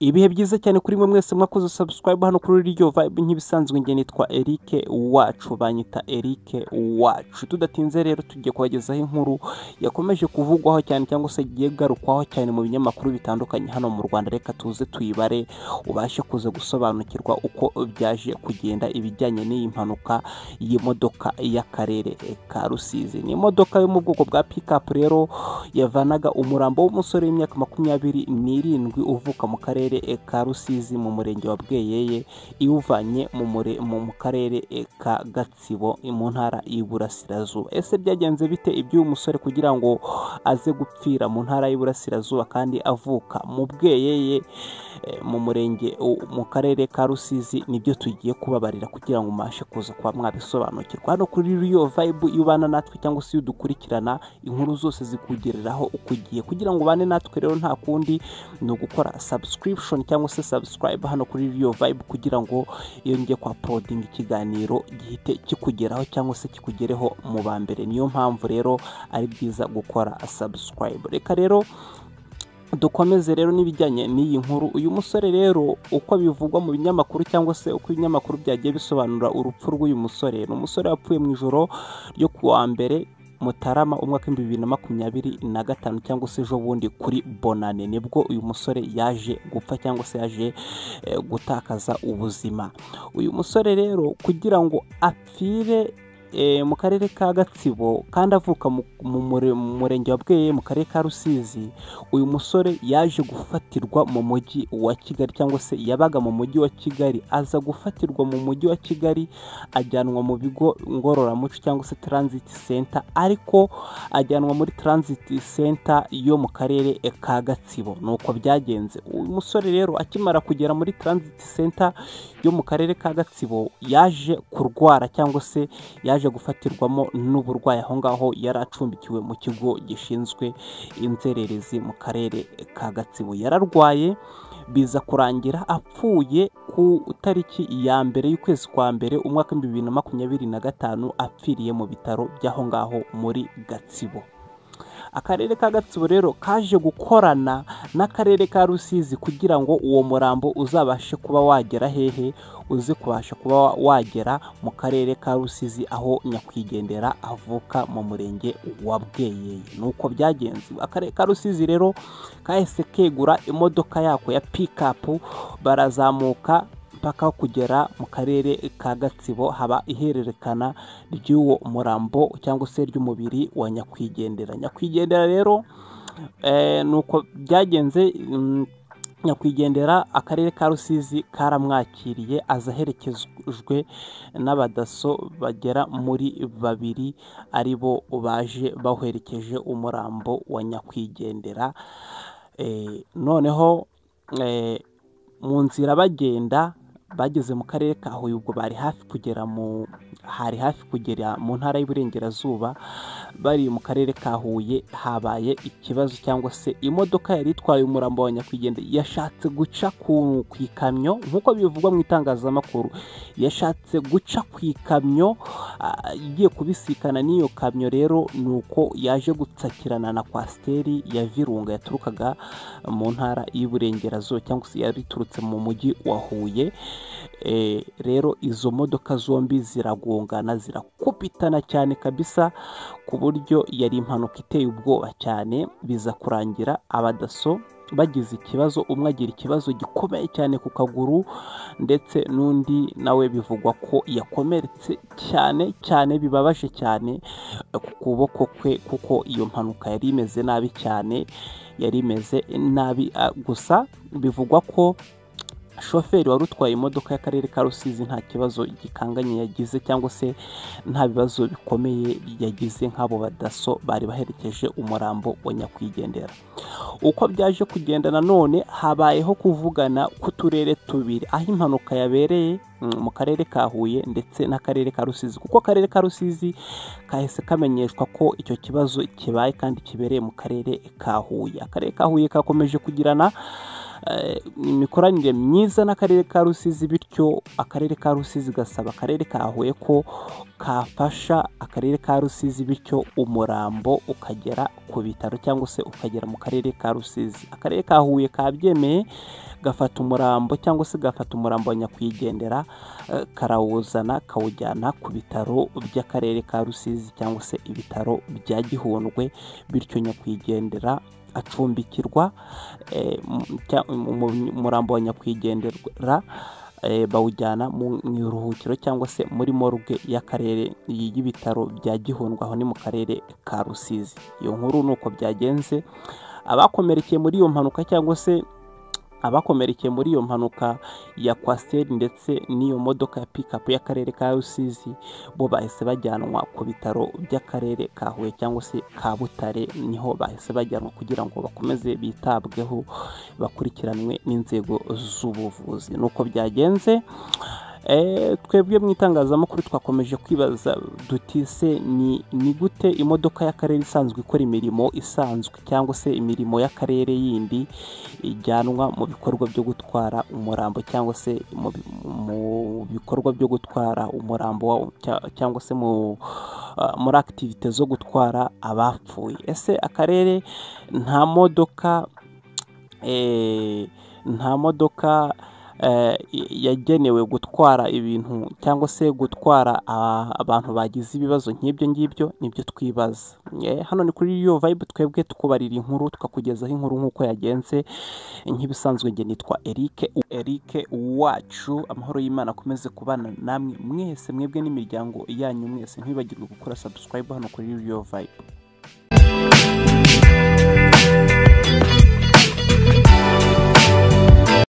Ibihe byiza cyane kuri mwe mwese mwakoze subscribe hano kuri Real Vibe. Nk'ibisanzwe, njye nitwa Eric Wacu, banyita Eric Wacu. Tudatinze rero, tugiye kubagezaho inkuru yakomeje kuvugwaho cyane cyangwa se igiye garukwaho cyane mu binyamakuru bitandukanye hano mu Rwanda. Reka tuze tuyibare, ubashe kuza gusobanukirwa uko byaje kugenda ibijyanye n'iyi mpanuka y'imodoka y'akarere ka Rusizi. Ni imodoka yo mu bwoko bwa pick-up rero yavanaga umurambo w'umusore w'imyaka 27 uvuka mu karere ka Rusizi mu murenge wa Bweyeye, iwuvanye mu karere ka Gatsibo mu ntara y'Iburasirazuba. Ese byagenze bite iby'uyu musore kugira ngo aze gupfira mu ntara y'Iburasirazuba kandi avuka mu Bweyeye, mu murenge, mu karere ka Rusizi? Nibyo tugiye kubabarira kugira ngo mubashe kuza kuba mwabisobanukirwa. Hano kuri Real Vibe, iyo ubana natwe cyangwa se iyo udukurikirana, inkuru zose zikugereraho uko ugiye. Kugira ngo ubane natwe rero, nta kundi, ni ugukora subscription cyangwa se subscribe hano kuri Real Vibe, kugira ngo iyo ngiye kwa uploading ikiganiro gihite kikugeraho cyangwa se kikugereho mu ba mbere. Niyo mpamvu rero ari byiza gukora subscribe. Reka rero dukomeze rero n'ibijyanye n'iyi nkuru. Uyu musore rero, uko bivugwa mu binyamakuru cyangwa se uko ibinyamakuru byagiye bisobanura urupfu rw'uyu musore, ni umusore wapfuye mu ijoro ryo ku wa mbere Mutarama umwaka w'2025, cyangwa se ejo bundi kuri Bonane, nibwo uyu musore yaje gupfa cyangwa se yaje gutakaza ubuzima. Uyu musore rero, kugira ngo apfire mu karere ka Gatsibo kandi avuka mu murenge wa Bweyeye mu karere ka Rusizi, uyu musore yaje gufatirwa mu mujyi wa Kigali, cyangwa se yabaga mu mujyi wa Kigali, aza gufatirwa mu mujyi wa Kigali, ajyanwa mu bigo ngororamuco cyangwa se transit center, ariko ajyanwa muri transit center yo mu karere ka Gatsibo. Nuko byagenze. Uyu musore rero akimara kugera muri transit center yo mu karere ka Gatsibo, yaje kurwara cyangwa se yaje gufatirwamo n'uburwayi aho ngaho yari acumbikiwe mu kigo gishinzwe inzererezi mu karere ka Gatsibo. Yararwaye, biza kurangira apfuye ku itariki ya 1 y'ukwezi kwa mbere umwaka w'2025, apfiriye mu bitaro by'aho ngaho muri Gatsibo. Akarere ka Gatsibo rero kaje gukorana n'akarere ka Rusizi kugira ngo uwo murambo uzabashe kuba wagera hehe, uze kubasha kuba wagera mu karere ka Rusizi aho nyakwigendera avuka mu murenge wa Bweyeye. Nuko byagenze. Akarere ka Rusizi rero kahise kegura imodoka yako ya pick-up, barazamuka mpaka kugera mu karere ka Gatsibo, haba ihererekana ry'uwo murambo cyangwa se ry'umubiri wa nyakwigendera. Nyakwigendera rero, nuko byagenze. Nyakwigendera, akarere ka Rusizi karamwakiriye, aza aherekejwe n'abadaso bagera muri babiri, ari bo baje baherekeje umurambo wa nyakwigendera. Noneho mu nzira bagenda, bageze mu karere ka Huye, ubwo bari hafi kugera mu hari hafi kugera mu ntara y'Iburengerazuba, bari mu karere ka Huye, habaye ikibazo cyangwa se imodoka yari itwaye umurambo wa nyakwigendera yashatse guca ku ikamyo. Nk'uko bivugwa mu itangazamakuru, yashatse guca ku ikamyo, igiye kubisikana n'iyo kamyo rero, ni uko yaje gutsakirana na kwasiteri ya Virunga yaturukaga mu ntara y'Iburengerazuba cyangwa se yari iturutse mu mujyi wa Huye. Rero izo modoka zombi ziragongana, zirakubitana cyane kabisa, ku buryo yari impanuka iteye ubwoba cyane. Biza kurangira abadaso bagize ikibazo, umwe agira ikibazo gikomeye cyane ku kaguru, ndetse n'undi nawe bivugwa ko yakomeretse cyane cyane bibabaje cyane ku kuboko kwe, kuko iyo mpanuka yari imeze nabi cyane, yari imeze nabi. Gusa bivugwa ko shoferi wari utwaye imodoka y'akarere ka Rusizi nta kibazo gikanganye yagize cyangwa se nta bibazo bikomeye yagize nk'abo badaso bari baherekeje umurambo wa nyakwigendera. Uko byaje kugenda nanone, habayeho kuvugana k'uturere tubiri aho impanuka yabereye, mu karere ka Huye ndetse n'akarere ka Rusizi, kuko akarere ka Rusizi kahise kamenyeshwa ko icyo kibazo kibaye kandi kibereye mu karere ka Huye. Akarere ka Huye kakomeje kugirana imikoranire myiza n'akarere ka Rusizi, bityo akarere ka Rusizi gasaba akarere ka Huye ko kafasha akarere ka Rusizi, bityo umurambo ukagera ku bitaro cyangwa se ukagera mu karere ka Rusizi. Akarere ka Huye kabyemeye, gafata umurambo cyangwa se gafata umurambo wa nyakwigendera, karawuzana kawujyana ku bitaro by'akarere ka Rusizi cyangwa se ibitaro bya Gihundwe, bityo nyakwigendera acumbikirwa, umurambo wa nyakwigendera bawujyana mu iruhukiro cyangwa se muri morgue y'akarere y'ibitaro bya Gihundwe, aho ni mu karere ka Rusizi. Iyo nkuru nuko byagenze. Abakomerekeye muri iyo mpanuka cyangwa se abakomerekeye muri iyo mpanuka ya kwasiteri ndetse n'iyo modoka ya pikapu y'akarere ka Rusizi, bo bahise bajyanwa ku bitaro by'akarere ka Huye cyangwa se ka Butare, niho bahise bajyanwa kugira ngo bakomeze bitabweho, bakurikiranwe n'inzego z'ubuvuzi. Nuko byagenze. Twebwe mu itangazamakuru twakomeje kwibaza duti se ni gute imodoka y'akarere isanzwe ikora imirimo isanzwe cyangwa se imirimo y'akarere yindi ijyanwa mu bikorwa byo gutwara umurambo cyangwa se mu bikorwa byo gutwara umurambo cyangwa se muri activité zo gutwara abapfuye? Ese akarere nta modoka yagenewe gutwara ibintu cyangwa se gutwara abantu bagize ibibazo nk'ibyo ngibyo? Nibyo twibaza. Hano ni kuri Riyo Vibe, twebwe tukubarira inkuru, tukakugezaho inkuru nk'uko yagenze. Nk'ibisanzwe njye nitwa Eric, Eric Wacu. Amahoro y'Imana akomeze kubana namwe mwese, mwebwe n'imiryango yanyu mwese. Ntibibagirwe gukora subscribe hano kuri Riyo Vibe.